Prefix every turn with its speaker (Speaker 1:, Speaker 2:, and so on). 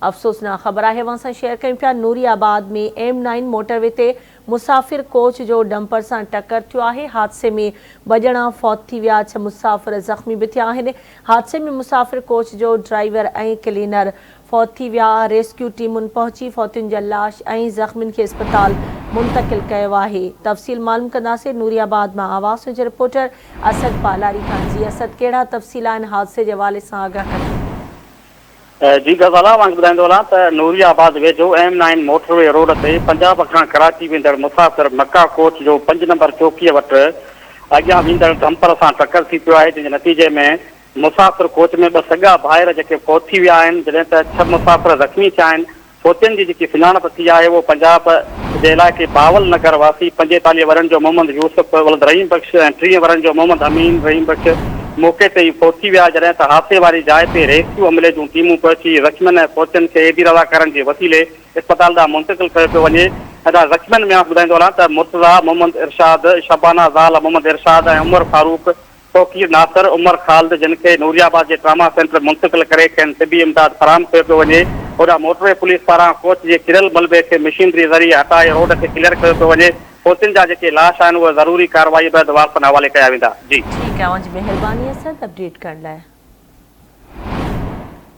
Speaker 1: افسوسناڪ خبر آهي اوهان سان شيئر ڪيون پيا نوري آباد ۾ ايم نائن موٽر وي تي مسافر ڪوچ جو ڊمپر سان ٽڪر ٿيو آهي حادثي ۾ ٻه ڄڻا فوت ٿي ويا ڇهه مسافر زخمي به ٿيا آهن حادثي ۾ مسافر ڪوچ جو ڊرائيور ۽ ڪلينر فوت ٿي ويا ريسڪيو ٽيمن پهچي فوتين جا لاش ۽ زخمين کي اسپتال منتقل ڪيو آهي تفصيل معلوم ڪنداسين نوري آباد مان آواز نيوز جي رپورٽر اسد پالاري کان جي اسد ڪهڙا تفصيل آهن حادثي جي حوالي سان آگاهه ڪجو.
Speaker 2: جي غزالا اوهان کي ٻڌائيندو هلان ته نوري آباد ويجهو M nine motor way road تي پنجاب کان ڪراچي ويندڙ مسافر مڪا ڪوچ جو پنج نمبر چوڪيء وٽ اڳيان ويندڙ ڊمپر سان ٽڪر ٿي پيو آهي جنهن جي نتيجي ۾ مسافر ڪوچ ۾ ٻه سڳا ڀائر جيڪي فوت ٿي ويا آهن جڏهن ته ڇهه مسافر زخمي ٿيا آهن فوتين جي جيڪي سڃاڻپ ٿي آهي اهو پنجاب جي علائقي بهاول نگر واسي 45 ورهين جو محمد يوسف ولد رحيم بخش ۽ 30 ورهين جو محمد امين رحيم بخش موقعي تي ئي فوت ٿي ويا جڏهن ته حادثي واري جاء تي ريسڪيو عملي جون ٽيمون پهچي زخمين ۽ فوتين کي ايڌي رضاڪارن جي وسيلي اسپتال ڏانهن منتقل ڪيو پيو وڃي ۽ زخمين ۾ ٻڌائيندو هلان ته مرتضيٰ محمد ارشاد، شبانه زال محمد ارشاد ۽ عمر فاروق توقير ناصر، عمر خالد جن کي نوري آباد جي ٽراما سينٽر منتقل ڪري کين طبي امداد فراهم ڪيو پيو وڃي، هوڏانهن موٽروي پوليس پاران ڪوچ جي ڪريل ملبي کي مشينري ذريعي هٽائي روڊ کي ڪليئر ڪيو پيو وڃي، فوتين جا جيڪي لاش آهن اهي ضروري ڪارروائي بعد وارثن حوالي ڪيا ويندا. جي.
Speaker 1: ٺيڪ آهي اوهان جي مهرباني اسد اپڊيٽ ڪرڻ لاء.